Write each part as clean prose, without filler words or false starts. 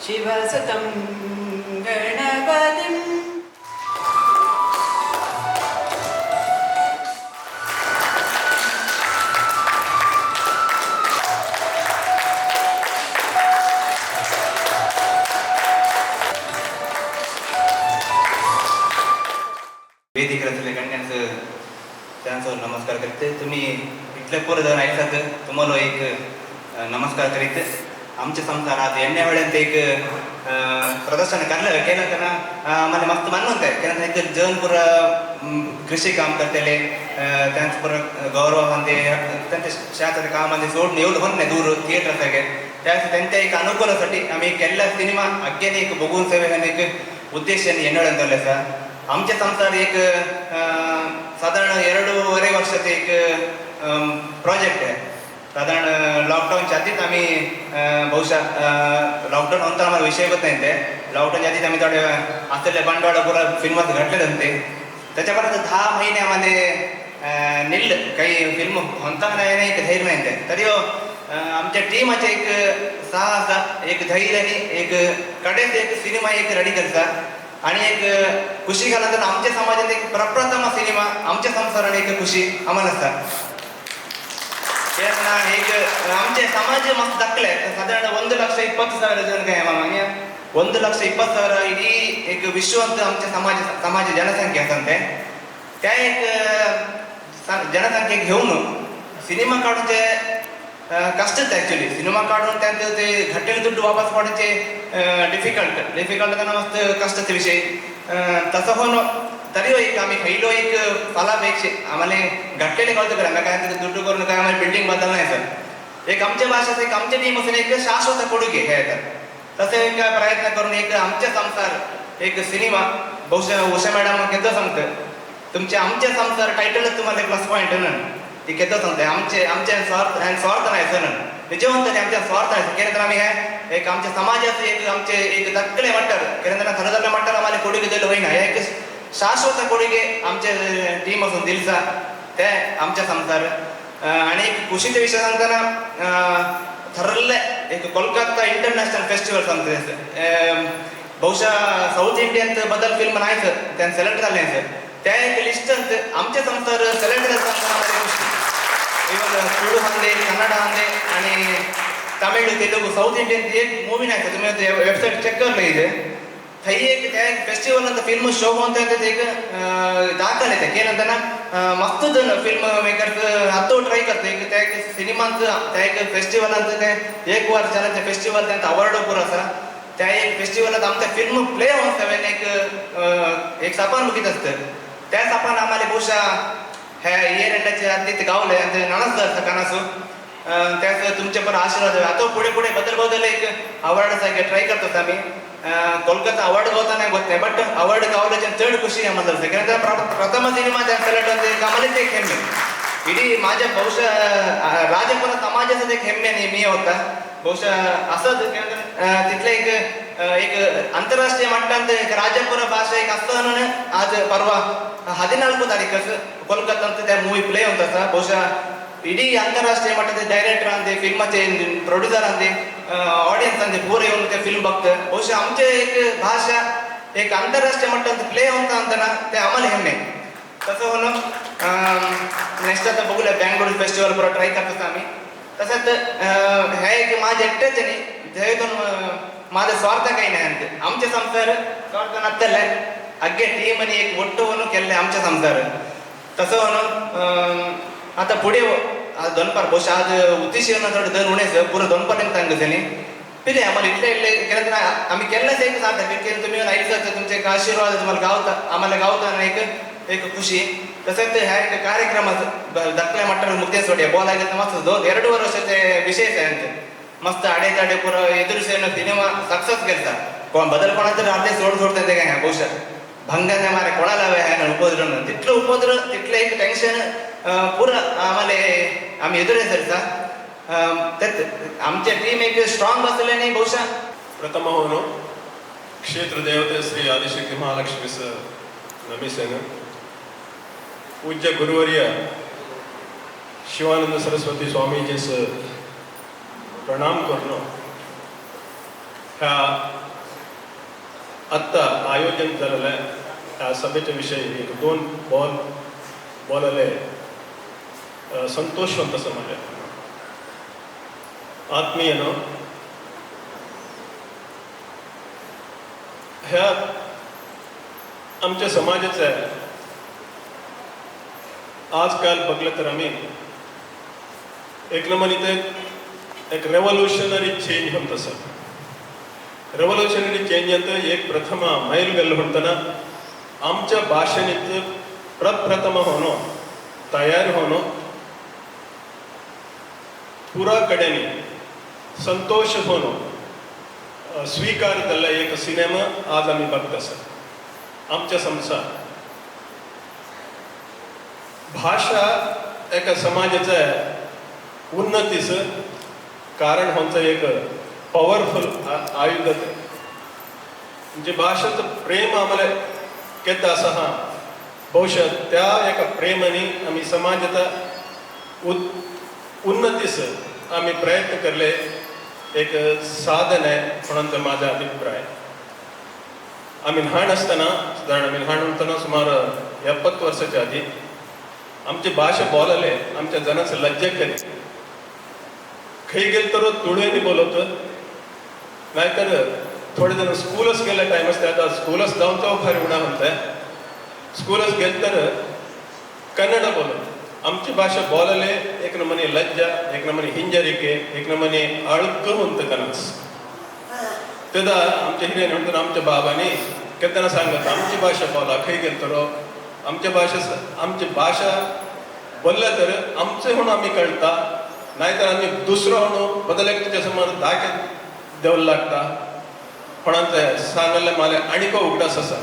शिवसुतं गणपतिम्. वेदिक असले गण्यांचं त्यांचं नमस्कार करीत. तुम्ही इतले पोरं जाऊन ऐकतात, तुम्हाला एक नमस्कार करीत. आमच्या संसारात एण्ण्या वेळेंत एक प्रदर्शन करलं केलं तर आम्हाला मस्त मानवत आहे. कारण एक जण पुरा कृषी काम करतले, त्यांचं पुरा गौरव म्हणजे त्यांच्या शेताचं काम म्हणजे सोडून येऊन होत नाही दूर थिएटर सगळे. त्यास त्यांच्या एक अनुकूलासाठी आम्ही केल्ला सिनेमा अग्गेने एक बघून सेवे एक उद्देश एन्नोळ्यान सर. आमचे संसार एक साधारण 2.5 वर्षाचे एक प्रोजेक्ट आहे. साधारण लॉकडाऊनच्या आधीच आम्ही ಬಹುಶಃ लॉकडाऊन होता आम्हाला विषय होत नाही ते. लॉकडाऊनच्या आधीच आम्ही थोडे असलेले भांडवल पुरा फिल्मात घडलेलं होते. त्याच्यापर्यंत 10 महिने आम्हाला निल काही फिल्म होता नाही नाही एक धैर्य नाही ते. तरी आमच्या टीमाचे एक साहस, एक धैर्य आणि एक कडेच एक सिनेमा एक रेडी करता आणि एक खुशी घाला तर आमच्या समाजात एक प्रप्रथम सिनेमा आमच्या संसाराने एक खुशी आम्हाला असतात. एक आमचे समाज मस्त दाखले. साधारण 1,20,000 जण काय मामा, 1,20,000 इडीएक विश्वंत आमच्या समाज समाज जनसंख्या असते. त्या एक जनसंख्या घेऊन सिनेमा काढूचे कष्टच. ॲक्च्युली सिनेमा काढून त्यात ते घट्टेले दुड्डू वापस पाडूचे डिफिकल्ट डिफिकल्ट त्यांना मस्त कष्टाचे विषय. तसं होऊन तरी एक आम्ही खैलो एक फलापेक्षे आम्हाला घट्टेले कळतं करा काय दुड्डू करून काय आम्हाला बिल्डिंग बदल नाही सर. एक आमच्या भाषेचं एक आमच्या टीम असून एक शाश्वत कोडुगे हे येतात. तसे एक प्रयत्न करून एक आमच्या संसार एक सिनेमा. बहुशः उषा मॅडम केदो सांगतं तुमचे आमचे संसार टायटलच तुम्हाला प्लस पॉईंट ना. ती केदो सांगते आमचे आमचे स्वार्थ स्वार्थ नाही सर. निजवंत आमच्या स्वार्थ नाही केलं तर आम्ही हे एक आमच्या समाजाचं एक आमचे एक दक्कले मट्टर केलं तर खरं झालं मट्टर आम्हाला कोडुगे दिलं होईना. हे एक शाश्वत कोडुगे आमचे टीम असून दिलसा ते आमच्या संसार. आणि एक खुशीचे विषय सांगताना ठरले एक कोलकाता इंटरनॅशनल फेस्टिवल सांगते. ಬಹುಶಃ साऊथ इंडियन बदल फिल्म नाही सर, त्यानं सिलेक्ट झाले सर. त्या एक लिस्ट आमच्या संसार सिलेक्ट झालं सांगताना आम्हाला खुशी. इवन तुळू हंदे, कन्नड हंदे आणि तमिळ, तेलुगु, साऊथ इंडियन एक मूवी नाही सर. तुम्ही वेबसाईट चेक करलं इथे थंय एक त्या एक फेस्टिवल ಅಂತ फिल्म शो ಅಂತ एक दाखल येते केलं ना. मस्त जण फिल्म मेकर्स हत्तो ट्राय करते एक त्या एक सिनेमांचं त्या एक फेस्टिवलांचं ते एक वर चालत फेस्टिवल त्यांचं अवॉर्ड पुरो आसा. त्या एक फेस्टिवलात आमच्या फिल्म प्ले होऊन सगळ्यांनी एक एक सपान बघित असतं. त्या सपान आम्हाला बहुशः ह्या इयर एंडाच्या आधी ते गावले आणि नानाच जातं कानासू त्याच तुमच्या पण आशीर्वाद आहे. आता पुढे पुढे बदल बदल एक अवॉर्ड ट्राय करतो आम्ही. कोलकाता अवॉर्ड गावता नाही होत नाही, बट अवॉर्ड गावल्याच्या चढ खुशी आम्हाला जाते. कारण त्या प्रथम सिनेमा त्या सिलेक्ट होते आम्हाला ते एक हेम्मे इडी माझ्या बहुशः राजपुरा समाजाचं एक हेम्मे आणि मी होता बहुशः असंच. तिथलं एक एक आंतरराष्ट्रीय मट्टांत एक राजपुरा भाषा एक असतं म्हणून आज परवा 14 तारीख कोलकाता त्या मूवी प्ले होत असा. बहुशः इडीआंतरराष्ट्रीय मट्टाचे डायरेक्टर अंते, फिल्माचे प्रोड्युसर अंते, ऑडियन्स अंते पूर येऊन ते फिल्म बघतं. बहुशः आमचे एक भाषा एक आंतरराष्ट्रीय मट्टांत प्ले होता अंतना ते आम्हाला हेम्मे. तसं होणं नेक्स्ट आता बघूया बँगलोर फेस्टिवल पुरा ट्राय करतो आम्ही. तसंच हे एक माझे एकटेच न्ही जेतून माझं स्वार्थ काही नाही अंत आमचे संसार स्वार्थ नत्तले अग्गे टीम आणि एक ಒಟ್ಟು केल्ले आमचे संसार. तसं होणं आता पुढे आज दोनपार ಬಹುಶಃ आज उद्देश थोडं दर उणेच पुरं दोनपार सांगते पिले आम्हाला इतले इतले केलं तर आम्ही केलंच एक सार्थक केलं. तुम्ही ऐकलं तुमचे एक आशीर्वाद तुम्हाला गावता आम्हाला गावता आणि एक एक खुशी. तसंच ह्या एक कार्यक्रमाचं दाखल्या मट्टार मुक्ते सोडे बोलायचं मस्त दोन 2 वर्षाचे विशेष आहे आमचे. मस्त अडेतडे पुरं एದುರಿಸಿ सिनेमा सक्सेस केलता. कोण बदल कोणाचं अर्धे सोड सोडते ते काय ಬಹುಶಃ भंगाने मारे कोणाला हवे आहे उपद्रव तिथलं उपद्रव तिथलं एक टेन्शन पुरं आम्हाला आम्ही एದುರಿसता. त्यात आमच्या टीम एक स्ट्रॉंग बसल्याने ಬಹುಶಃ ಪ್ರಥಮವನ್ನು ಕ್ಷೇತ್ರ ದೇವತೆ ಶ್ರೀ ಆದಿಶಕ್ತಿ ಮಹಾಲಕ್ಷ್ಮಿ ಸ ನಮಿಸೇನ. ಪೂಜ್ಯ ಗುರುವರ್ಯ ಶಿವಾನಂದ ಸರಸ್ವತಿ ಸ್ವಾಮೀಜಿ ಸ ಪ್ರणाम करनो. ह्या आत्ता आयोजन जालेलें ह्या सभेच्या विशयी एक दोन बोल बोलले संतोषवंत समाज. आत्मीयनो, ह्या आमच्या समाजाचं आजकाल बघलं तर आम्ही एक नंबर इथे एक रेव्होल्युशनरी चेंज होत सर. रेव्होल्युशनरी चेंज ಅಂತ एक प्रथम मैलगल्ಲು म्हणताना आमच्या भाषेत प्रप्रथम होणं तयार होणं पुरा कडेने संतोष होणं स्वीकार जाल्ला एक सिनेमा आज आम्ही बघता सर. आमच्या संसार भाषा एका समाजाचं उन्नतीचं कारण होणचं एक पॉवरफुल आयुध. म्हणजे भाषेचं प्रेम आम्हाला केता आसा हा बहुशः त्या एका प्रेमाने आम्ही समाजाचा उन्नतीस आम्ही प्रयत्न करले एक साधन आहे म्हणून तो माझा अभिप्राय. आम्ही ल्हान आसतना, सादारण आम्ही ल्हान उरतना सुमार 70 वर्साच्या आदी आमची भाषा बोलले आमच्या जनांच लज्जा करी. खंय गेले तर तुळवेनी बोलवत, नाहीतर थोडे जण स्कूलच गेले टायम आसता. आतां स्कूलच जावन खरें उणा म्हणताय, स्कूलच गेले तर कन्नड बोलत. आमची भाषा बोलले एक नमूने लज्जा, एक नमूने ಹಿಂಜರಿಕೆ, एक नमूने अळक म्हणता कनस. तेदा आमच्या हिरियांनी म्हणतात, आमच्या बाबांनी केन्ना सांगत आमची भाषा बोला खंय गेले तर आमच्या भाषा, आमची भाषा बोलल्या तर आमचे म्हणून आम्ही कळता, नाहीतर आम्ही दुसरो म्हणून बदलक तुझ्या समोर दाखे देवल लागता कोणाचे सांगले मला आणिको उगडास आसा.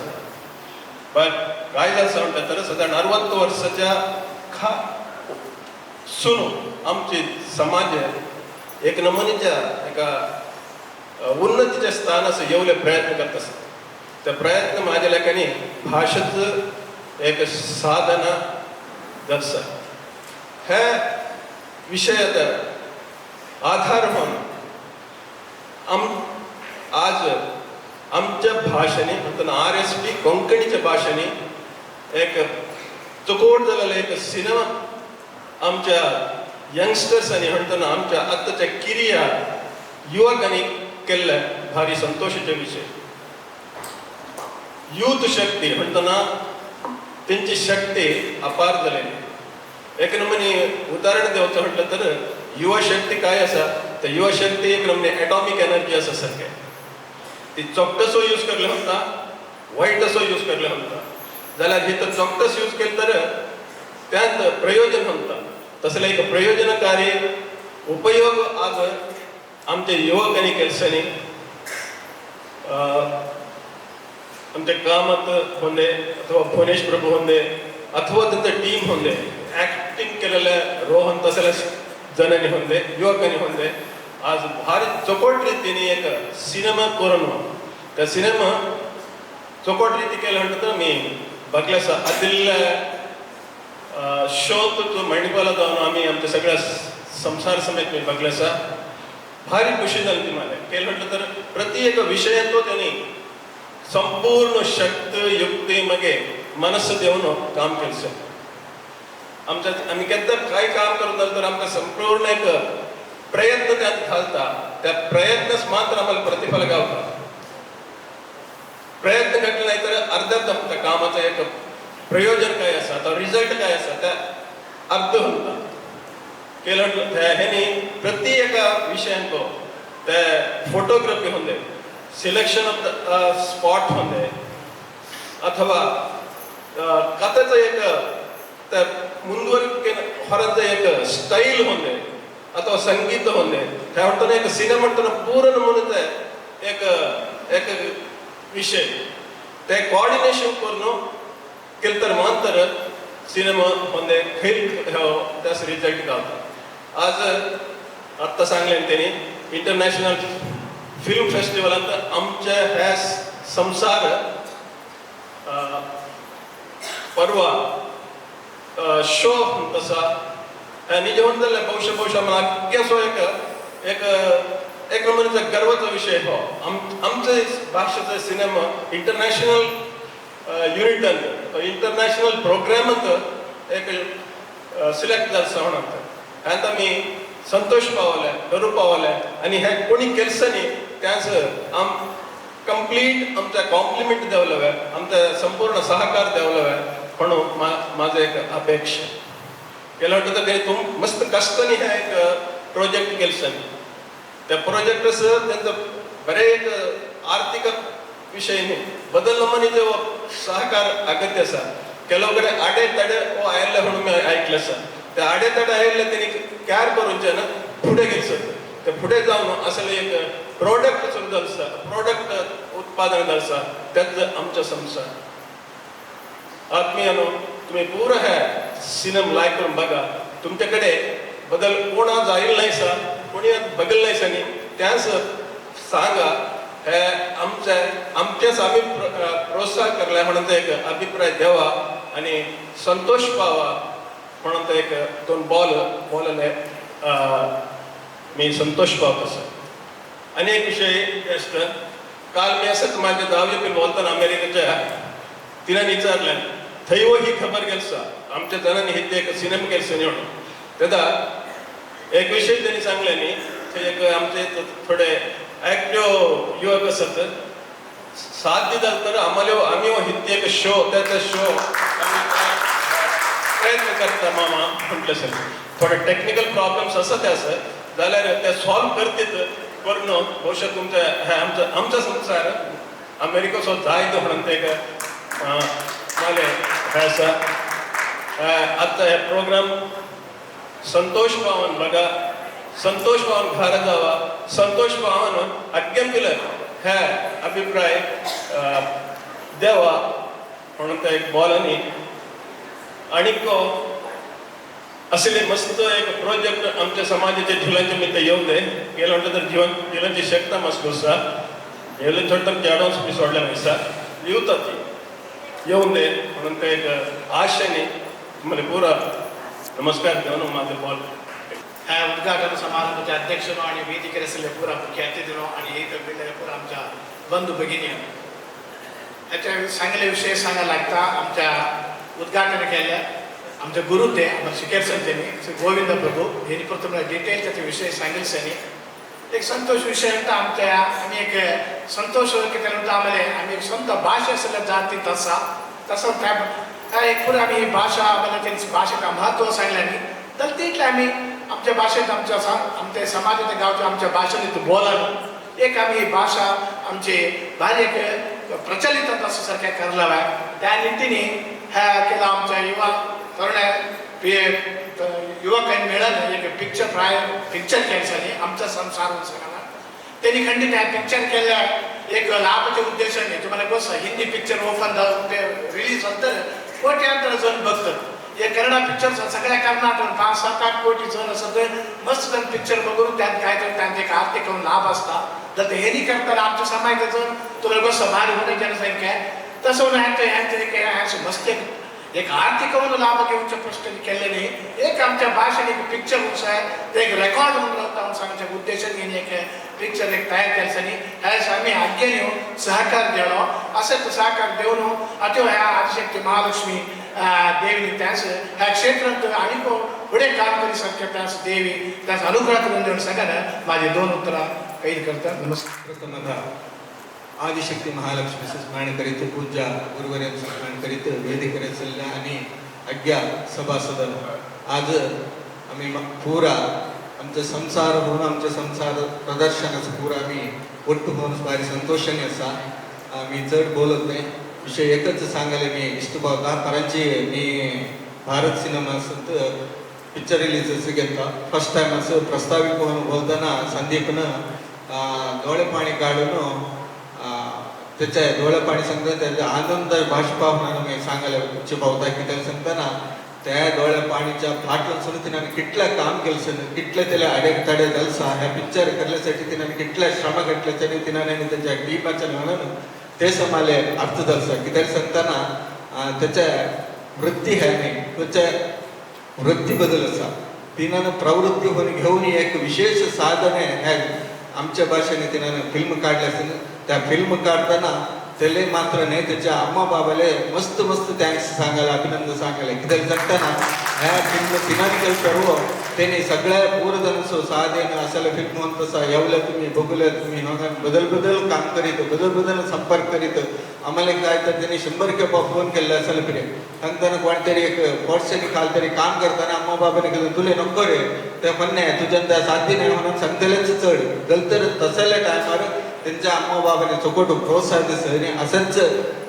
बट काय जाता म्हणटा तर सादारण 60 वर्साच्या खा सुनो आमची समाज एक नमुनेच्या एका उन्नतीच्या स्थान असं येवले प्रयत्न करत आसा. त्या प्रयत्न माझ्या लेखांनी भाशेचं एक साधन दर्शा हे विशयात आधार म्हणून आज आमच्या भाशेने म्हणताना RSP कोंकणीच्या भाशेने एक चकोट जालेलो एक सिनेमा आमच्या यंगस्टर्सांनी म्हणताना आमच्या आत्ताच्या किरिया युवकांनी केल्ले भारी संतोषाचे विषय. यूथ शक्ती म्हणताना तेंची शक्ती अपार जालेली. एक नमुने उदाहरण दिवचं म्हटलं तर युवा शक्ती काय आसा तर युवा शक्ती एक नमुने एटॉमिक एनर्जी आसा सारकें. ती चोकटसो यूज करले म्हणटा, वायटसो यूज करले म्हणटा, जाल्यार ही तर चोकटस यूज केले तर त्यात प्रयोजन म्हणटा. तसले एक प्रयोजनकारी उपयोग आज आमच्या युवकांनी केल्सांनी आमच्या कामत होंदे अथवा भुवनेश प्रभू होंदे अथवा त्यांचं टीम होंदे ॲक्टिंग केलेल्या रोहन तसल्या जणांनी होंदे युवकांनी होंदे आज भारी चोकोट रीतीने एक सिनेमा करून त्या सिनेमा चोकोट रीती केलं म्हणलं तर मी बघल्यास आदिल्ल्या शो तो मणिपाला जाऊन आम्ही आमच्या सगळ्या संसार समेत मी बघल्यासा भारी खुशी झाली ती मला. केलं म्हटलं तर प्रति एक विषयातो त्यांनी संपूर्ण शक्त युक्ती मगे मनस्स देऊन काम केलं. आमच्या आम्ही केन्ना काय काम करून जालें तर आमकां संपूर्ण एक प्रयत्न त्यात घालता, त्या प्रयत्नच मात्र आम्हाला प्रतिफल गावता. प्रयत्न घातले नाही तर अर्ध्यात त्या कामाचं एक प्रयोजन काय आसा, तो रिझल्ट काय आसा त्या अर्ध म्हणटा. केलं म्हटलं हेनी प्रति एका विशयांको ते फोटोग्राफी होंदे, सिलेक्शन ऑफ the spot होंदे अथवा कथेचं एक त्या ಮುಂದುವರಿಕೆ ಹೊರತ एक स्टाईल होंदे अथवा संगीत होंदे त्या म्हणताना एक सिनेमा म्हणताना पूर्ण म्हणते एक एक विषय ते कोऑर्डिनेशन करून केलं तर मात्र सिनेमा होंदे खैर त्यास रिझल्ट गावता. आज आत्ता सांगले त्यांनी इंटरनॅशनल फिल्म फेस्टिवलांत आमच्या ह्या संसार परवा शो तसा निज म्हणटले बहुशः बहुशः मला अख्ख्यासो एक एक एक नंबरचा गर्वाचा विषय हो. आमचे भाषेचा सिनेमा इंटरनॅशनल युनिटांत, इंटरनॅशनल प्रोग्रामांत एक सिलेक्ट जाता म्हणून हांत आमी संतोष पावले, गर्व पावले. आनी हे कोणी केलसं न्ही त्याच आम कंप्लीट आमचा कॉम्प्लिमेंट देवलवे, आमचा संपूर्ण सहकार देवलवे म्हणून माझं एक अपेक्षा. केलं म्हणतं ते तुम मस्त कष्टाने हे एक प्रोजेक्ट केलसं. त्या प्रोजेक्टस त्यांचं बरे एक आर्थिक विषय न्ही बदल नमनीचे सहकार अगत्य आसा. ಕೆಲವು ಕಡೆ ಅಡೆ ತಡೆ आयिल्ले म्हणून मी ऐकलं आसा. ते आडे तडे आयिल्ले तेणी कॅर करूनच्यान फुडें गेलसत ते फुडें जावन असले एक प्रोडक्ट सुरू जालो आसा, प्रोडक्ट उत्पादन जालो आसा. तेच आमचो संसार. आत्मीयानो, तुम्ही पुरा हे सिनेम लायक करून बघा. तुमच्याकडे बदल कोणा जाईल नाही सा, कोणी बघल नाही सा न्ही, त्याच सांगा. हे आमचे आमच्याच आम्ही प्रोत्साहन करले म्हणून एक अभिप्राय द्यावा आणि संतोष पावा म्हणून एक दोन बॉल बोलले मी संतोष पावतो सर. आणि एक विषय असतं, काल मी असंच माझ्या दहावी पिल बोलताना अमेरिकेच्या तिने विचारलं, थंय ही खबर गेलसा आमच्या जणांनी हे एक सिनेमा केलसं म्हणून. तेदा एक विषय त्यांनी सांगले न्ही, थंय एक आमचे थोडे ऍक्टिव्ह युवक आसत साथ दितात तर आम्हाला आम्ही हित एक शो त्याचा शो प्रयत्न करता मामा म्हटलं सर. थोडे टेक्निकल प्रॉब्लेम्स आसा ते आसा जाल्यार ते सॉल्व करतीत करून बहुशा तुमच्या हे आमचा आमचा संसार अमेरिकेचो जायत म्हणून ते एक माले हे आसा. आतां हे प्रोग्राम संतोष पावन बघा, संतोष पावन घरा जावा, संतोष पावन अग्यंपिल हे अभिप्राय देवा म्हणून ते एक बॉलांनी. आणीक असले मस्त एक प्रोजेक्ट आमच्या समाजाच्या झुलांच्या निमित्त येऊ दे. गेलं म्हटलं तर जीवन झुलांची शक्ता मस्त आसा. गेले थोडं तर ॲडव्हान्स बी सोडले नाही सा येवता ती येऊन दे म्हणून ते एक आशेने तुम्हाला पुरा नमस्कार देऊन माझे बॉल. ह्या उद्घाटन समारंभाचे अध्यक्षनो आणि वेदिकेर आशिल्ले पुरा मुख्य अतिथीनो आणि एक पुरा आमच्या बंधू भगिनी, ह्याच्या सांगले विषय सांगायला लागता. आमच्या उद्घाटन केल्या आमचे गुरु ते आम्हाला शिकेल त्यांनी श्री गोविंद प्रभू यांनी प्रथम डिटेल त्याचे विषय सांगेल त्यांनी. एक संतोष विषय म्हणता आमच्या आम्ही एक संतोष कितें म्हणटा आम्हाला आम्ही एक स्वंत भाशा आशिल्ल्या जाती तसा तसं त्या त्या एक पुरा आम्ही ही भाशा आम्हाला त्यांची भाशेका महत्व सांगलें न्ही तर तितलें आमी आमच्या भाशेंत आमच्या आमच्या समाजाच्या गांवच्या आमच्या भाशेन बोलन एक आमी ही भाशा आमची भारी एक प्रचलित असं सारखें करला. त्या नितीने ह्या केला आमच्या युवा तरुण्या युवकांनी मेळून एक पिक्चर प्राय पिक्चर केलं आमचा संसार सगळा. त्यांनी खंडित ह्या पिक्चर केल्या एक लाभाच्या उद्देशाने. तुम्हाला कसं हिंदी पिक्चर ओपन ते रिलीज नंतर कोट्यांतर जण बघतात. हे कन्नडा पिक्चर सगळ्या कर्नाटक 5, 7, 8 कोटी जण सगळे मस्त जण पिक्चर बघून त्यात काय तर त्यांचे एक आर्थिक लाभ असतात. तर ते हेनी करताना आमच्या समाजाचं तुम्हाला कसं भारी होणे जनसंख्या आहे तसं ह्यांचं ह्यांचं एक ह्यांचं मस्त एक एक आर्थिक लाभ घेऊनचे प्रश्न केले नाही. एक आमच्या भाषेने एक पिक्चर आहे ते एक रेकॉर्ड म्हणून रावता सांगच्या उद्देशाने एक पिक्चर एक तयार केल्यासाठी ह्या आम्ही आज्ञेने सहकार देणो असेच सहकार देऊन आता ह्या आदिशक्ती महालक्ष्मी देवीने त्यास ह्या क्षेत्रात आणि पुढे काम करी सारख्या त्यास देवी त्यास अनुग्रह करून देऊन सगळ्यांना माझे दोन उत्तरा कैद करतात. नमस्कार. प्रथमतः आदिशक्ती महालक्ष्मी स्मरण करीत, पूज्य गुरुवर्यांचं स्मरण करीत, वेदिक रचल्या आणि आज्ञा सभासद, आज आम्ही पुरा आमचा संसार होऊन आमच्या संसार प्रदर्शनाचं पुरा आम्ही ಒಟ್ಟು होऊन भारी संतोषाने असा. मी चड बोलत नाही, विषय एकच सांगायला मी इष्ट पावता. कारण मी भारत सिनेमासंत पिक्चर रिलीज घेतला फर्स्ट टाइम. असं प्रस्ताविक म्हणून बोलताना संदीपनं डोळे पाणी काढून त्याच्या डोळे पाणी सांगता त्याच्या आनंद बाष्पा म्हणून मी सांगायला इच्छा पावता की त्याला सांगताना त्या डोळ्या पाणीच्या फाटून सुद्धा तिने कितलं काम केलं, कितलं त्याला अडेतडे दलसा ह्या पिक्चर करण्यासाठी तिने कितल्या श्रम घटल्याच्या तिने आणि त्याच्या टीमाच्या म्हणून ते समाले अर्थ दलसा की त्याला सांगताना त्याच्या वृत्ती ह्या नाही, त्याच्या वृत्ती बदल असा तिनं प्रवृत्ती होऊन घेऊन एक विशेष साधन आहे ह्या आमच्या भाषेने तिनं फिल्म काढले असेल. त्या फिल्म काढताना त्याले मात्र नाही त्याच्या अम्मा बाबाले मस्त मस्त thanks सांगायला, अभिनंदन सांगायला. कित्याक सांगताना ह्या फिल्म तिनाने केलं सर्व त्याने सगळ्या पूरजनांचो साथ असायला फिल्म म्हणून तसा येवल्या तुम्ही बघूल्या तुम्ही हांगा बदल बदल काम करीत, बदल बदल संपर्क करीत. आम्हाला काय तर त्यांनी 100 खेपा फोन केला असायला फिरे सांगताना कोणतरी एक पोर्शन खाल तरी काम करताना अम्मा बाबाने केलं तुले नको रे ते पण नाही तुझ्या त्या साध्य नाही म्हणून सांगतलेच चढ गलतर तसल्या टायमार त्यांच्या अम्मा बाबाने चोकोट प्रोत्साहन दिसत आणि असंच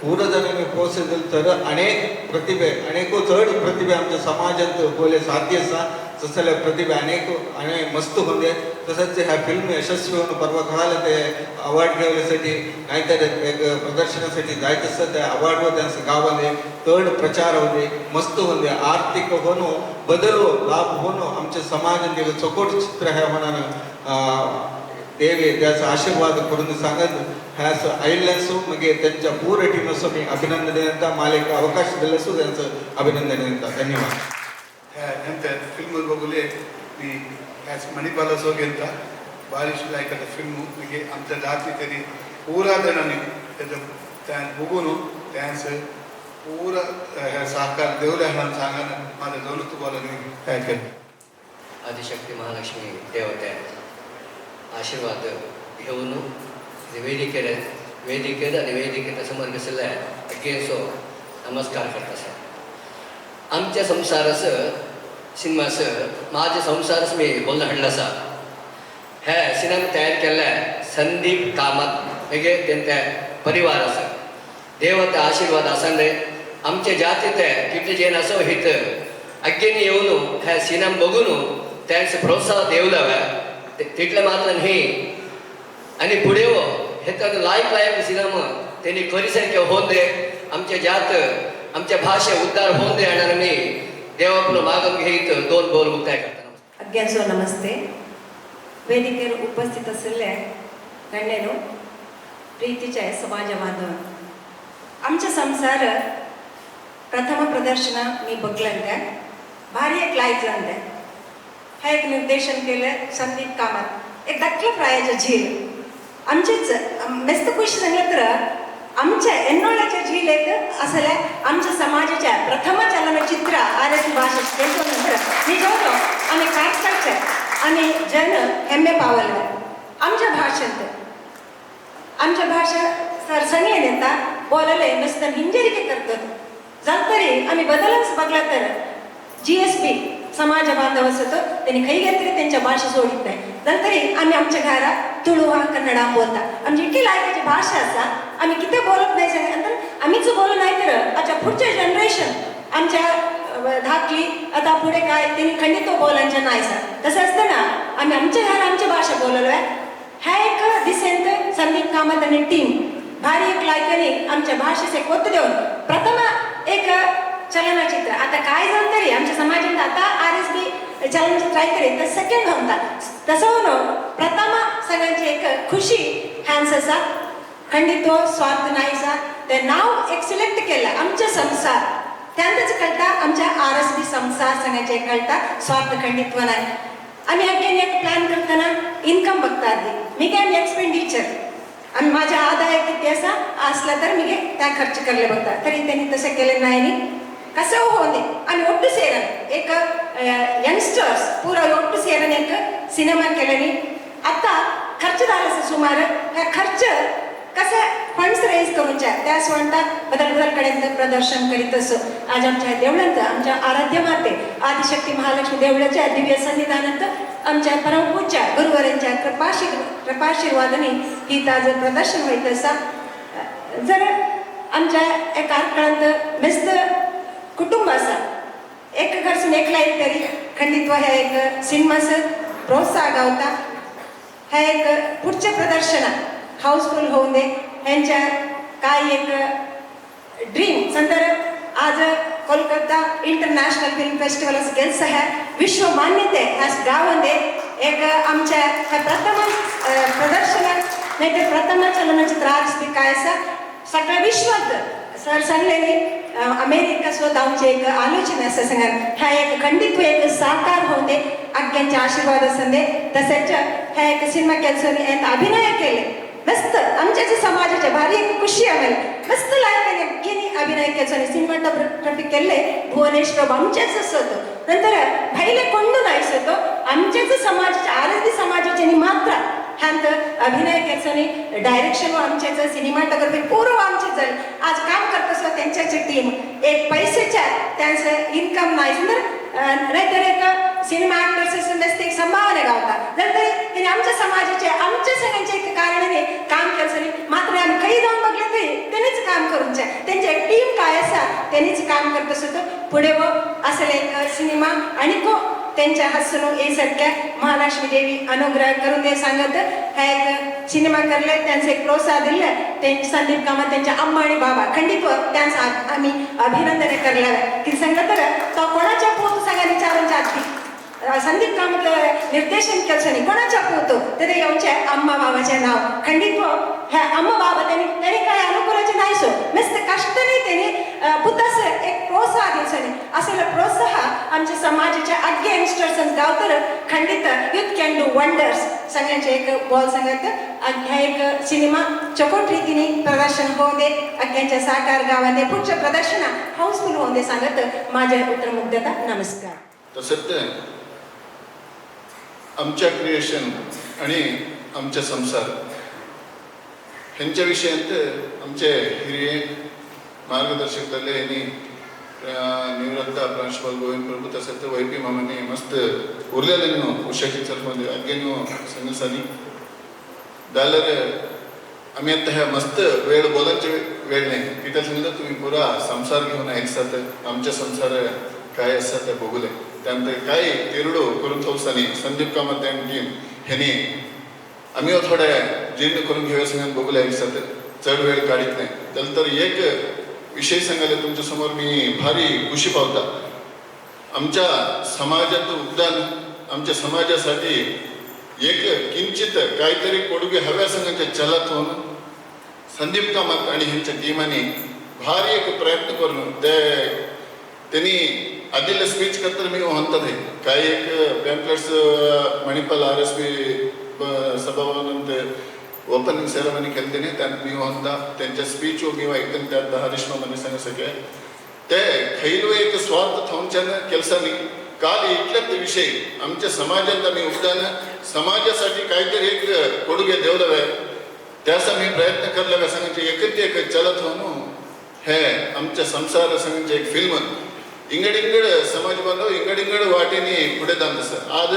पूरजणांनी प्रोत्साहन दिलं तर अनेक प्रतिभे अनेको चढ प्रतिभे आमच्या समाजात बोले साध्य आसा तसले प्रतिभे अनेक आणि मस्त होते. तसंच ह्या फिल्म यशस्वी होऊन परवा कळालं ते अवॉर्ड घेवल्यासाठी नाहीतर एक प्रदर्शनासाठी जायचं असतं त्या अवॉर्डवर त्यांचं गावामध्ये चढ प्रचार होते, मस्त होते, आर्थिक होणं बदल लाभ होणं आमच्या समाजात एक चोकोट चित्र ह्या होणार देवे त्याचा आशीर्वाद करून सांगत ह्यास आयिल्ल्यासो मगे त्यांच्या पूर्ण टीमसो मी अभिनंदन देता, मला एक अवकाश दिल्यासो त्यांचं अभिनंदन देता. धन्यवाद. ಎಂತ ಫಿಲ್ಮ್ बघले मी ह्याच मणिपालासो घेता बारिश लायकाचा फिल्म म्हणजे आमच्या जाती तरी पुरा जणांनी त्याचं त्या बघून त्यांचं पुरा ह्या सहकार देवल्या म्हणून सांगा माझं जवळ तुम्हाला मी काय केलं. आदिशक्ती महालक्ष्मी देवते आशीर्वाद घेऊन वेदिकेर वेदिकेर आणि वेदिकेच्या समोर बसले अगेन्सो नमस्कार करता सर. आमच्या संसाराचं सिनेमाचं माझे संसारच मी बोलणं हाडलं आसा. हे सिनेमा तयार केल्ले संदीप कामत हेगे तेंचे परिवार आसा. देवाचे आशीर्वाद आसा रे आमचे जाती ते कितले जेन आसो हित अग्गेनी येवन हे सिनेमा बघून त्यांचे प्रोत्साहन देवलावे तितलें मात्र न्ही आनी फुडें हे तर लायक लायक सिनेमा तेणी खरी सारकें होवन दे आमचे जात आमच्या भाशे उद्धार होवन दे आणि आमी देवा आपलो मागून घेत दोन बोल मुक्ताय करता. अज्ञांचो नमस्ते. ವೇದಿಕೆಯ उपस्थित असलेल्या गण्यनो, प्रीतीचे समाज बांधव, आमचे संसार प्रथम प्रदर्शन मी बघलंते भारी एक लायकलंते. हा एक निर्देशन केलं संदीप कामत, एक धाकल्या प्रायाचे झील आमचेच मस्त खुश सांगलं तर आमच्या एन्नोळ्याच्या झील एक असल्या आमच्या समाजाच्या प्रथम चलनचित्र आरएस भाषा नंतर मी जेवलो आम्ही कार्साचे आम्ही जन हेम्मे पावले आमच्या भाषेत. आमच्या भाषा सर सांगले नेता बोलले नुसतं हिंजरिके करतात जाल तरी आम्ही बदलच बघला तर GSB समाज बांधव असतो त्यांनी खंय गेले तरी त्यांच्या भाषा सोडीत नाही. जाल तरी आम्ही आमच्या घरा तुळू हा कन्नडा बोलता. आमची इतकी लायकाची भाषा आसा आम्ही कितें बोलत नाही सांग नंतर आमीच बोलू नाही तर आमच्या पुढच्या जनरेशन आमच्या धाकली आता पुढे काय त्यांनी खंडित बोलांच्या नाही सर. तसं असताना आम्ही आमच्या घरा आमची भाषा बोललो आहे. ह्या एक दिसेंत संदीप कामत आणि टीम भारी एक लायकानी आमच्या भाषेचे एक ಒತ್ತು देऊन प्रथम एक चलनचित्र आता काय झालं तरी आमच्या समाजात आता RSB चलनचित्र आहे तरी तर सेकंड होता तसं होणं प्रथम सगळ्यांची एक खुशी हॅन्स असा खंडित स्वार्थ नाहीसा ते नाव एक सिलेक्ट केलं आमच्या संसार त्यानंतरच कळता आमच्या RSB संसार सगळ्यांचे कळता स्वार्थ खंडित्व नाही. आम्ही अगेन एक प्लॅन करताना इन्कम बघता आधी मी काय एक्सपेंडिचर आणि माझ्या आदाय किती असा असला तर मी त्या खर्च करले बघता तरी त्यांनी तसं केलं नाही. नी कसं होते आम्ही ಒಟ್ಟು ಸೇರन एक यंगस्टर्स पुरा ಒಟ್ಟು ಸೇರन एक सिनेमा केल्याने आता खर्च झाला सुमार ह्या खर्च कसं फंड्स रेज करूच्या त्या म्हणतात बदल बदल कडेन प्रदर्शन करीत असो. आज आमच्या देवळांत आमच्या आराध्य माते आदिशक्ती महालक्ष्मी देवळाच्या दिव्य सन्निधानात आमच्या परमपूज्य गुरुवरांच्या कृपाशीर्वादाने ही ताजं प्रदर्शन होईत असा. जर आमच्या एका काळांत मस्त कुटुंब असा एक घरसून एकला एक तरी खंडित्व ह्या एक सिनेमाचं प्रोत्साह गावता. ह्या एक पुढच्या प्रदर्शनात हाऊसफुल होऊन दे ह्यांच्या काय एक ड्रीम संदर्भ आज कोलकाता इंटरनॅशनल फिल्म फेस्टिवल असं गेल्स आहे विश्व मान्यते ह्या गावामध्ये एक आमच्या ह्या प्रथम प्रदर्शनात नाही तर प्रथम चलनचित्र आज बी काय असा सगळ्या विश्वात सर सांगलेली अमेरिका स्वतः आमची एक आलोचना आसा सांगा ह्या एक खंडित्व एक साकार होते आज्ञांचे आशीर्वाद असंदे. तसेच ह्या एक सिनेमा केल्सोनी ಎಂತ अभिनय केले मस्त आमच्याच समाजाचे भारी एक खुशी आमेल मस्त लायक गिनी अभिनय केल्सोनी सिनेमाटोग्राफी केले भुवनेश्वर आमच्याच असतो नंतर भाईले ಕೊಂಡು नायसतो आमच्याच समाजाचे आरती समाजाचे मात्र ह्यांत अभिनय केल्सोनी डायरेक्शन आमच्याच सिनेमाटोग्राफी पूर्व आमचेच आज काम करत असो त्यांच्याच टीम एक पैसेच्या त्यांचं इन्कम नाही नाहीतर एक सिनेमा ॲक्टर्स नसते एक संभावना गावता नंतर तिने आमच्या समाजाचे आमच्या सगळ्यांच्या एक कारणाने काम केलं मात्र आम्ही काही जाऊन बघले तरी त्यांनीच काम करून त्यांचे एक टीम काय असा त्यांनीच काम करत असतो पुढे व असं एक सिनेमा आणि को त्यांच्या हसनो हे सारख्या महालक्ष्मी देवी अनुग्रह करून दे सांगत हा एक सिनेमा करले त्यांचे एक प्रोत्साहन दिले त्यांचे संदीप कामत त्यांच्या अम्मा आणि बाबा खंडित त्यांचा आम्ही अभिनंदन करले की सांगलं तर तो कोणाच्या पोत सांगा विचारून जाती संदीप कामत निर्देशन केलं कोणाच्या पोत तर येऊनच्या अम्मा बाबाचे नाव खंडित ह्या अम्मा बाबा त्यांनी त्यांनी काय अनुकूलाचे नाही सो मस्त कष्टाने त्यांनी पुतास एक प्रोत्साह दिवसाने असं प्रोत्साह आमच्या समाजाच्या अग्गे यंगस्टर्स गावतर खंडित युथ can do wonders सगळ्यांचे एक बॉल सांगत ह्या एक सिनेमा चकोट रीतीने प्रदर्शन होऊ दे अग्यांच्या साकार गावात पुढच्या प्रदर्शन हाऊसफुल होऊ दे सांगत माझ्या उत्तरमुग्धता नमस्कार. तसंच आमच्या क्रिएशन आणि आमच्या संसार ह्यांच्या विषयांत आमचे हिरिये मार्गदर्शक जाल्ले यांनी निवृत्त प्रांशुपाल गोविंद प्रभू तसंच वै पी मामांनी मस्त उरलेले उशाची चलमध्ये अग्गेनो संगसानी जाल्यार आमी आतां ह्या मस्त वेळ बोलांचे वेळ नाही कित्याक सांगता तुमी पुरा संसार घेवन आयसात आमचे संसार काय आसा ते बघुले त्यानंतर काय तिरडो करून थोपसांनी संदीप कामत आनी टीम ह्यांनी आमी थोडे जीर्ण करून घेवया सांगान बघुले आयसात चड वेळ काडीत नाही. जाल्यार तर एक विषय सांगायला तुमच्या समोर मी भारी खुशी पावता. आमच्या समाजात उद्दान आमच्या समाजासाठी एक किंचित काहीतरी कोडुगे हव्या संघाच्या चलात होऊन संदीप कामत आणि ह्यांच्या टीमाने भारी एक प्रयत्न करून ते त्यांनी आदिले स्पीच करताना मी म्हणतात हे काही एक पॅम्पलेट्स मणिपाल RSP सभाभवनात ओपनिंग सेरेमनी केली त्यात मी म्हणता त्यांच्या स्पीच मी ऐकताना त्यात हरीश मामांनी सांगू सके ते खैलो एक स्वार्थ थोंच्यान ಕೆಲಸनी काल इतलेच विषय आमच्या समाजात आम्ही उद्दान समाजासाठी काहीतरी एक कोडुगे देवलवे त्यास आम्ही प्रयत्न करले सांगायचे एकच एक चलत होऊन हे आमच्या संसार सांगायचे एक फिल्म इंगड इंगड समाज बांधव इंगड इंगड वाटेनी पुढे जात सर. आज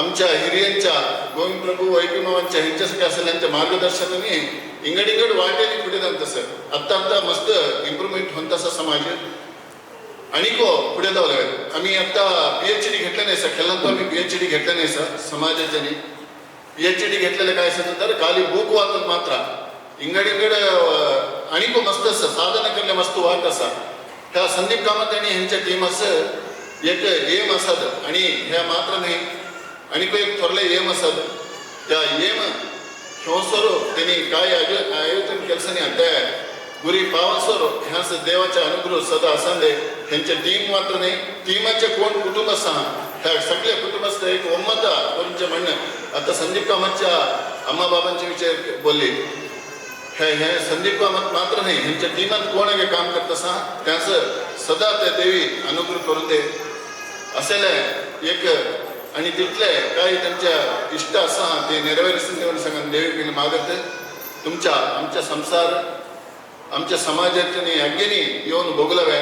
आमच्या हिरियांच्या गोविंद प्रभू वै पी मामांच्या ह्यांच्यासारख्या असलेल्यांच्या मार्गदर्शनाने इंगड इंगड वाटेनी पुढे जात सर. आत्ता आत्ता मस्त इम्प्रुव्हमेंट होत असा समाज आणि को पुढे जावं. आम्ही आत्ता PhD घेतलं नाही सर खेळांतो आम्ही PhD घेतलं नाही सर समाजाच्यानी PhD घेतलेलं काय असेल तर खाली बुक वाचून मात्र इंगड इंगड आणि को मस्त असं साधना करले मस्त वाट असा ह्या संदीप कामत आणि ह्यांच्या टीम असं एक एम असत आणि ह्या मात्र नाही आणि को एक थोरले एम असत त्या एम ह्योसरो त्यांनी काय आयोजन केलं नाही त्या गुरी पावसर ह्यास देवाचे अनुग्रह सदा असांदे ह्यांच्या टीम मात्र नाही टीमाचे कोण कुटुंब असा ह्या सगळ्या कुटुंबाचं एक ಒಮ್ಮತ कोणचे म्हणणं. आता संदीप कामतच्या अम्मा बाबांचे विचार बोलले हे हे संदीप कामत मात्र नाही ह्यांच्या टीमात कोण आहे काम करत असा त्याचं सदा त्या देवी अनुग्रह करून दे असेल एक आणि तिथले काही त्यांच्या इष्ट असा ते नेरवेरसून देऊन सांगा देवी पिन मागत तुमच्या आमच्या संसार आमच्या समाजाच्या अग्गेनी येऊन भोगलवे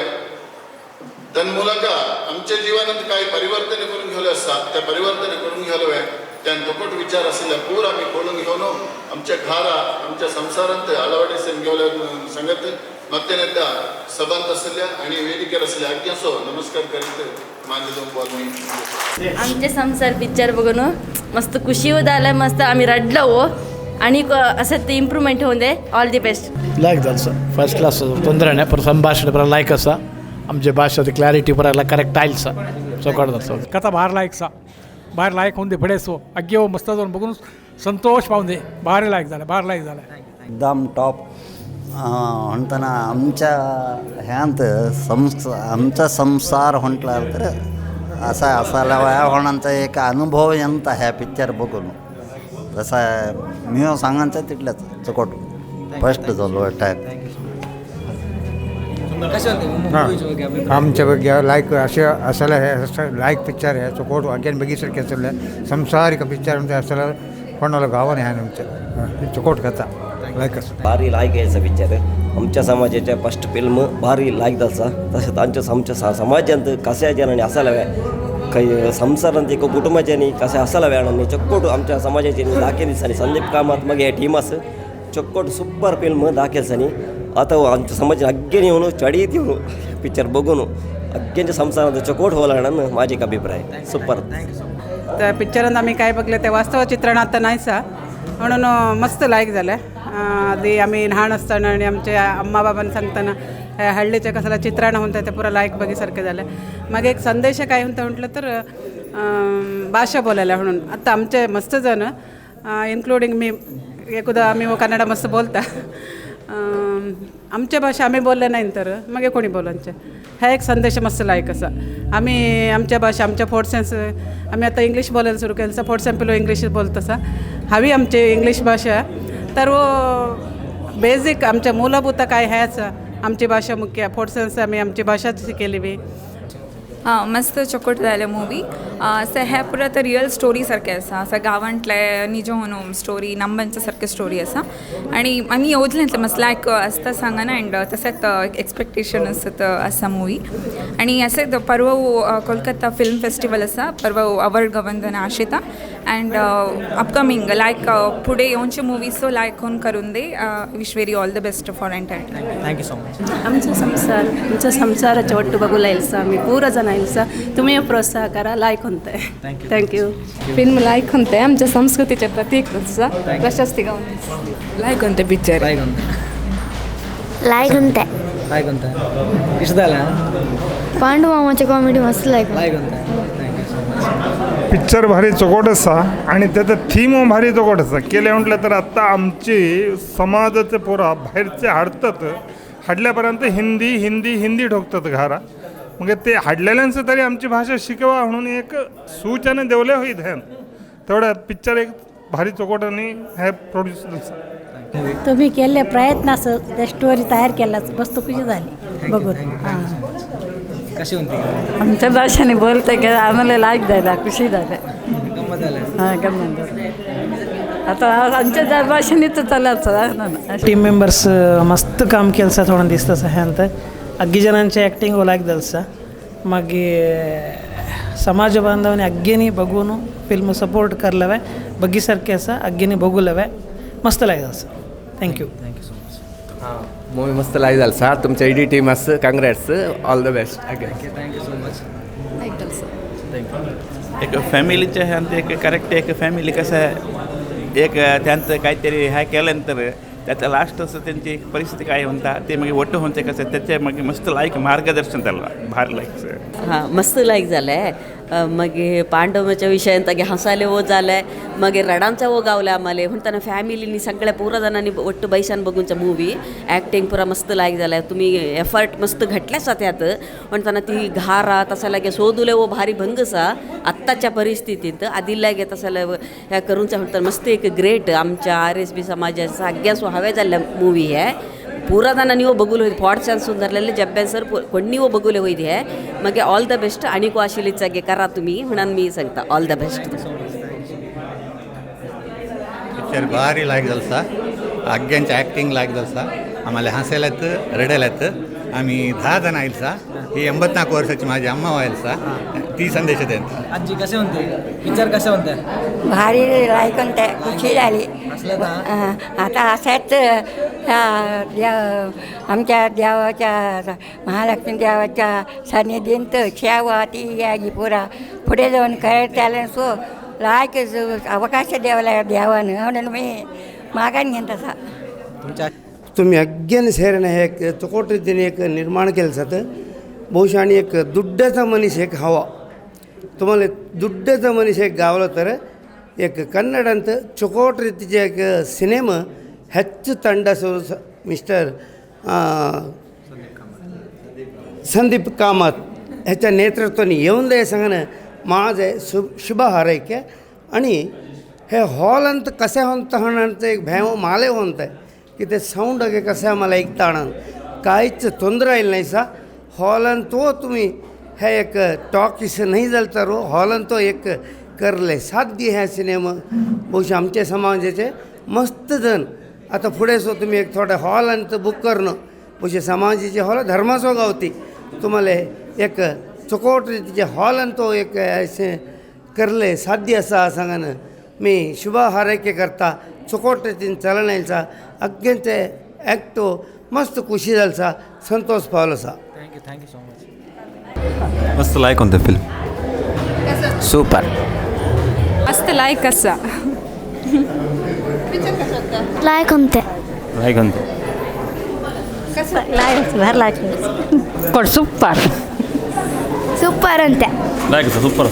तन्मूलक आमच्या जीवनात काही परिवर्तन करून घेवलं असता त्या परिवर्तन करून घेवलवे त्यान तोकट विचार असलेल्या पूर आम्ही खोडून घेऊन आमच्या घरा आमच्या संसारांत अळवडिसून घेवल्या सांगत मत्तेनेता सभांत असल्या आणि वेदिकेर असल्या आज्ञासो नमस्कार करीत माझे दोन बॉल मी. आमचे संसार पिक्चर बघून मस्त खुशी जाले मस्त आम्ही रडलो आणि असं ते इम्प्रूवमेंट होऊन दे. All the best. लायक जालें सर फर्स्ट क्लास ತೊಂದರೆ ಪರ ಸಂಭಾಷಣೆ ಪರ लायक आसा आमचे भाशा क्लॅरिटी ಪರ ಎಲ್ಲ ಕರೆಕ್ಟ್ आयल सर चौकाट जाता. कथा भार लायक सा भार लायक होऊन दे फडेसो अग्गे हो मस्त जाऊन बघून संतोष पावून दे भारी लायक झालं भार लायक झालं एकदम टॉप म्हणताना आमच्या ह्यांत आमचा संसार म्हटला तर असा असायला वया होण्याचा एक अनुभव यंत ह्या पिक्चर बघून. जसं मी सांगायचं तिथल्याच चकोट फर्स्ट झालो टायप. आमच्या ಬಗ್ಗೆ लायक असे असायला हे असं लायक पिक्चर आहे. चकोट अगेन बघितलं केसरलं संसारिक पिक्चर म्हणजे असायला कोणाला गावाने आहे आमच्या चकोट कथा लायक. भारी लायक यायचा पिक्चर आमच्या समाजाच्या फर्स्ट फिल्म भारी लायक जालसा. तशेंच आमच्या आमच्या समाजांत कशा जणांनी असायला हव्या काही संसारांत एक कुटुंबाच्यानी कशें असायला हव्या आनी चक्कोट आमच्या समाजाचे दाखयल दिसांनी संदीप कामत मगे हे टीम आसा चक्कोट सुपर फिल्म दाखयल दिसांनी. आतां आमच्या समाजान अग्गेन येवन चडीत येवन पिक्चर बघून अग्गेंच्या संसारांत चकोट होला म्हणून माझी एक अभिप्राय. सुपर. त्या पिक्चरांत आम्ही काय बघले ते वास्तव चित्रण आता नाहीसा म्हणून मस्त लायक झालं. आधी आम्ही लहान असताना आणि आमच्या अम्मा बाबांना सांगताना हल्लीच्या कसला चित्रण होतं ते पुरा लायक बघिसारखं झालं. मग एक संदेश काय होतं म्हटलं तर भाषा बोलायला म्हणून आता आमचे मस्त जण इन्क्लुडिंग मी एकदा आम्ही कन्नड मस्त बोलता आमच्या भाषा आम्ही बोलले नाही तर मग कोणी बोलांचे हा एक संदेश मस्त लायक असा. आम्ही आमच्या भाषा आमच्या फोर्थ सेन्स आम्ही आता इंग्लिश बोलायला सुरू केलं फोर्थ सेम्पलो इंग्लिश बोलतसा हवी आमची इंग्लिश भाषा तर बेसिक आमच्या मूलभूत काय ह्याच आमची भाषा मुख्य फोर्थ सेन्स आम्ही आमची भाषाच शिकली बी. हां मस्त चकोट जालें मुवी. असं हे पुरा आतां रियल स्टोरी सारकें आसा. असं गांवांतलें निजो स्टोरी नंबांच्या सारकें स्टोरी आसा आनी आमी येवजलें मस्त लायक आसता सांगना एंड तशेंच एक्सपेक्टेशन आसा आसा मुवी. आनी अशें परवा कोलकाता फिल्म फेस्टिवल आसा परवा अवॉर्ड गवंदना आशेता एंड अपकमींग लायक फुडें येवचे मुवीसो लायक करून करून दे. Wish very all the best for entire. Thank you so much. आमचा संसार आमच्या संसाराच्या ಒಟ್ಟು बघूला येईल आम्ही पूरा जण येईल तुम्ही प्रोत्साह करा लायक होते. Thank you. Film लायक होते आमच्या संस्कृतीचे प्रतीक प्रशस्ती गावते. लायक होते पिक्चर लायक होते लायक होते इष्ट झाला पांडू मामाचे कॉमेडी मस्त लायक लायक होते. Thank you so much. Picture भारी चोकोट आसा आणि त्याचं थीम भारी चोकोट आसा. केले म्हटलं तर आत्ता आमची समाजाचे पोरां भायरचे हाडतात हाडल्यापर्यंत हिंदी हिंदी हिंदी ठोकतात घरा मग ते हाडलेल्यांचं तरी आमची भाषा शिकवा म्हणून एक सूचना देवले होईत ह्यान तेवढ्या पिक्चर एक भारी चोकोट आणि हे प्रोड्यूस. तुम्ही केले प्रयत्न त्या स्टोरी तयार केला मस्त खुशी झाली बघून. हां कशी होती आमच्या भाषेने बोलते की आम्हाला लायक जायला खुशी झालं. गंमत झालं. हां गंमत आता आमच्या भाषेने तर चालायचं. टीम मेंबर्स मस्त काम केलं सा थोडं दिसतं आहे ಅಂತ. अग्गी जणांचे ॲक्टिंग लायक जालसा. मागीर समाज बांधवांनी अग्गेनी बघून फिल्म सपोर्ट करलवे बग्गी सारखे आसा अग्गेनी बघूलवे मस्त लायक जालसा. Thank you. Thank you so much. हां मूवी मस्त लायक जालसा. तुमच्या एडी टीम आसा congrats all the best. Thank you thank you so much. Thank you. एक फॅमिलीचे ह्यांत एक करेक्ट एक फॅमिली कसं आहे एक त्यांचं काहीतरी ह्या केल्यानंतर त्याचं लास्ट असं त्यांची एक परिस्थिती काय म्हणता ते मग ಒಟ್ಟು होते कसं त्याचे मग मस्त लायक मार्गदर्शन त्याला भारी लायक. हां मस्त लायक झालं आहे. मागीर पांडवाच्या विशयान तागे हांसाले वो जालें मागीर रडांचा वो गावले आम्हाला म्हणताना फॅमिलीनी सगळ्या पुरा जाणांनी ಒಟ್ಟು बैसान बघूनचा मूवी ॲक्टिंग पुरा मस्त लायक झालं. तुम्ही एफर्ट मस्त घातल्यासा त्यात म्हणताना ती घारा तसा लागे सोदुले वो भारी भंगसा आत्ताच्या परिस्थितीत आधी लागे तसा ह्या करूनचा म्हणताना मस्त एक ग्रेट आमच्या RSB समाजाचा सगळ्या हव्या झाल्या मूवी आहे. पूरा जाणांनी वो बघूल होई फॉट चान्स धरलेले जब्यान सर कोणी वो बघूले होई आहे. मागीर ऑल the best आणि को आशिल्ली जागे करा तुम्ही म्हणून मी सांगता ऑल the best. Picture भारी लायक जालसा. अग्ग्यांचे ॲक्टिंग लायक जालसा. आम्हाला हसायला येतं रडायला येतं. आम्ही 10 जण आयलसा. ही 84 वर्षाची माझी अम्मा व्हायलसा ती संदेश देते. आजी कसे म्हणते पिक्चर कसे म्हणते? भारी लायक ते खुशी झाली. आता असाच आमच्या देवाच्या महालक्ष्मी देवाच्या सानिध्यंत शेवा ती यागी पुरा पुढे जाऊन काय त्याला सो लायक अवकाश देवाला देवानं म्हणून मी मागान घेन तसा. तुमच्या तुम्ही अग्गेन सेरणे हे चोकोट रितीने एक निर्माण केलं जातं. बहुशः आणि एक दुड्डाचा मनीस एक हवा तुम्हाला दुड्डाचा मनीस एक गावला तर एक कन्नडांत चोकोट ರೀತಿಯ एक ಸಿನಿಮಾ ಹೆಚ್ಚು ತಂಡ ಮಿಸ್ಟರ್ संदीप कामत ह्याच्या नेतृत्वाने येऊन दे सांगणं माझे शुभ हारैके. आणि हे हॉलांत कशें होंत एक भेव माले होंत की ते सावंड अगे कशें आम्हाला ऐकता कांयच ತೊಂದರೆ ಇಲ್ಲ नाही सा हॉलांत तुम्ही हे एक टॉकीस नाही जाल तर हॉलांत एक करले साध्य ह्या सिनेमा बहुशा आमच्या समाजाचे मस्त जण आता फुडें सो तुम्ही एक थोडे हॉलांत बुक करणं बहुशा समाजाचे हॉल धर्माचो गावती तुम्हाला एक चोकोट रितीचे हॉलांत एक अशें करले साध्य आसा सांगन मी शुभ हारैके करता चोकोट रितीन चलण्याचा अग्यांचे ॲक्टो मस्त खुशी जाल संतोष पावलो सा. Thank you so much. मस्त लायक होते फिल्म. सुपर मस्त लायक असा. लायक होते लायक होते. लायक भारी लायक सुपर सुपर ಅಂತೆ. लायक सुपर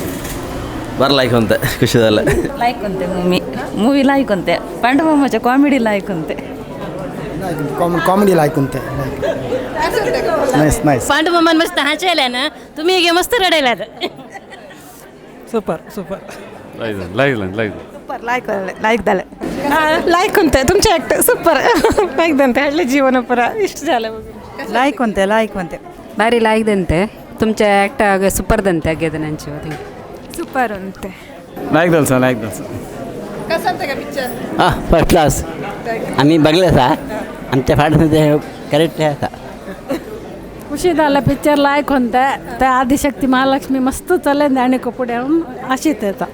ಬಾರ್ लायक होते ಖುಷಿ झालं. लायक होते मूवी मूवी लायक होते पांडुमामाच्या कॉमेडी लायक होते. कॉमेडी लायक होते. Nice nice. पांडुमामान मस्त हांचेले ना तुम्ही हे मस्त रडयलात. Super super like like like super like like झालं लायक होते तुमचे ॲक्ट सुपर लायक ದಂತೆ ಹಳ್ಳಿ ಜೀವನ ಪುರ ಇಷ್ಟು झालं. लायक होते लायक होते ಭಾರಿ ಲಾಯ್ದಂತೆ ತುಮಚೆ ಆ್ಯಕ್ಟ್ ಆಗ ಸೂಪರ್ದಂತೆ ಆಗ್ಯದ ನಂಚು. सुपर ಅಂತೆ. लायक दल सा लायक दल सा. हां फर्स्ट क्लास. आम्ही बघले सा आमच्या फाटमध्ये करेक्ट आसा. ಖುಷಿ झालं पिक्चर लायक होते ते आदिशक्ती महालक्ष्मी मस्त चले आणि कपडे अशीच येता.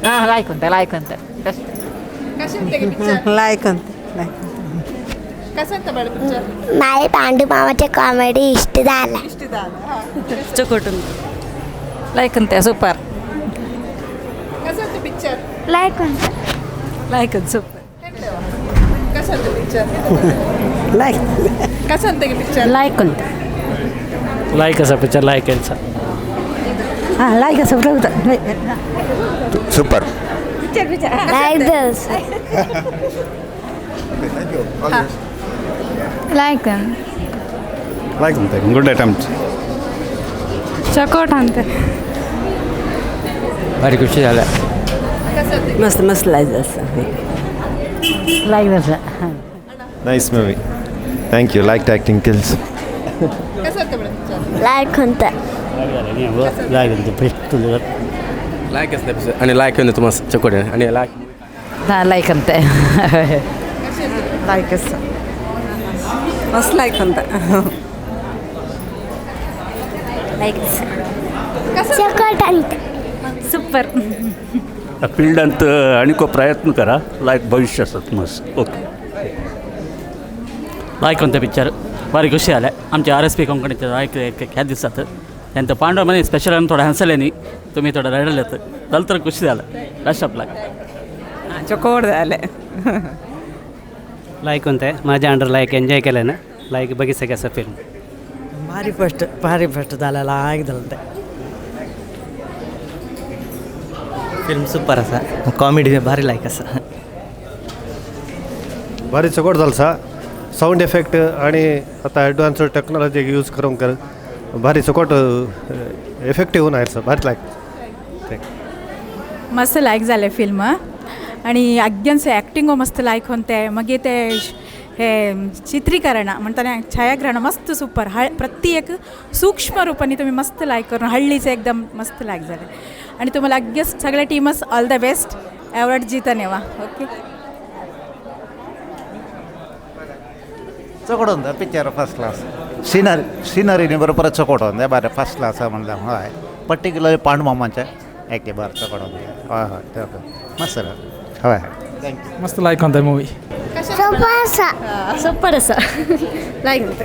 हां लायक होते लायक होते लायक होते. मला पांडू मामाचे कॉमेडी इष्ट झाला. चकोट लायक होते सुपर लायक होते लायक सुपर लायक लायक होते. लायक असा पिक्चर लायक आहे. हां लायक असं सुपर लायक लायक लायक होते. Good attempt. चकोट ಅಂತೆ. भारी खुशी झालं. मस्त मस्त लायक असं लायक असं. Nice movie. Thank you. Like acting kills. लायक होते. लायक होते बेस्ट. लायक असते आणि लायक होते तुम्हाला चकोट आणि लायक. हां लायक होते लायक असं मस्त लायक होते. लायक चकोट ಅಂತೆ. सुपर फील्डांत आनीक प्रयत्न करा लायक भविष्य आसत मस्त. ओके लायक होते पिक्चर भारी खुशी झालं. आमचे RSP कंपनीचे लायक ह्या दिवसात त्यांचं पांडवमध्ये स्पेशल आणि थोडं हसले नाही तुम्ही थोडं रडले तर तर खुशी झालं. Best of like. चकोट झाले. लायक होते माझ्या अंडर लायक एन्जॉय केलं ना लायक बघितलं कसं फिल्म. भारी फस्ट भारी फस्ट झालं लायक झालं ते. फिल्म सुपर असा कॉमेडी भारी लायक असा. भारी चकोट झालं सा. साऊंड इफेक्ट आणि आता ॲडव्हान्स टेक्नॉलॉजी यूज करून कर भारी चकोट इफेक्टिव्ह आहे सर. भारी लायक. मस्त लायक झाले फिल्म आणि अग्यांचे ॲक्टिंग मस्त लायक होते. मगे ते हे चित्रीकरण म्हणताना छायाग्रहण मस्त सुपर. प्रत्येक सूक्ष्म रूपाने तुम्ही मस्त लायक करून हळ्ळीचे एकदम मस्त लायक झाले आणि तुम्हाला अग्यच सगळ्या टीमच ऑल the best award जिता नेवा. ओके चकोट होता पिक्चर फर्स्ट क्लास. सिनरी सिनरीने बरोबर चकोट होता बरें फर्स्ट क्लास म्हणलं. हय पर्टिक्युलरली पांडुमामाचे एक बरें चकोट होता. हय हय मस्त हय. Thank you. मस्त लायक होता मूवी. सुपर सुपर असा लायक होते.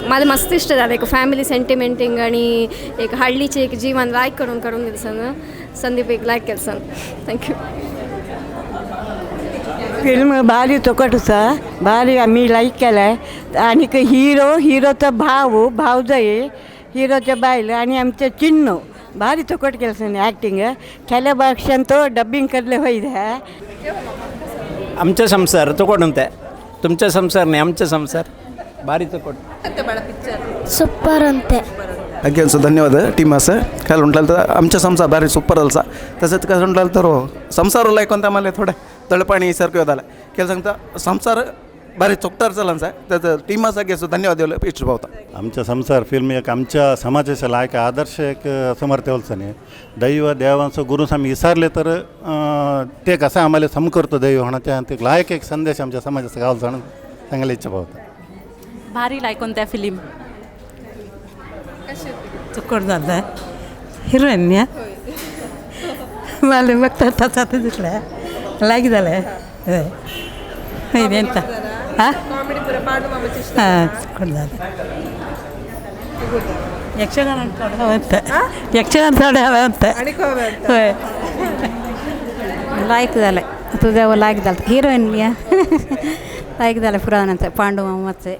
मला मस्त इष्ट झालं एक फॅमिली सेंटिमेंटिंग आणि एक हळ्ळीचे एक जीवन लायक करून करून दिलं संदीप एक लायक केलं. Thank you. Film भारी चोकट आसा भारी आमी लायक केलाय. आनीक हिरो हिरोचो भाव भावजय हिरोचे बायल आनी आमचे चिन्नू भारी चोकट केलं ॲक्टिंग. केल्या भाशेन तो डबिंग करले होय. आमचे संसार चोकोट होते. तुमचे संसार नाही आमचे संसार भारी चोकोट. सुपर ಅಂತೆ. अगेन धन्यवाद टीम आसा. काय म्हटलं तर आमच्या संसार भारी सुपर आसा. तसंच कसं म्हटलं तर संसार लायक आम्हाला थोडं तळपाणी सारखं झालं केलं सांगता संसार भारी चोकटार चलन सा त्याचं टीम आसा घेसो धन्यवाद दिलं इष्ट पावता. आमच्या संसार फिल्म एक आमच्या समाजाच्या लायक आदर्श एक समर्थ वलसने दैव देवांचं गुरुस आम्ही विसरले तर ते कसं आम्हाला सम करतो दैव म्हणून त्या ते लायक एक संदेश आमच्या समाजाचा गाव जाणून सांगायला इच्छा पावता. भारी लायक त्या फिल्म. चुकट झालं हिरोईन या मला बघता तसा दिसला लायक झालं ಎಂತ ಹಾಂ ಹಾಂ ಚುಕ್ಕಟ್ झालं. ಯಕ್ಷಗಾನ ಅಂತ यक्षगान थोडे हवे ಅಂತ. होय लायक जालें तुझ्या लायक जालें हिरोईन या लायक जालें पुराण पांडू मामाचे.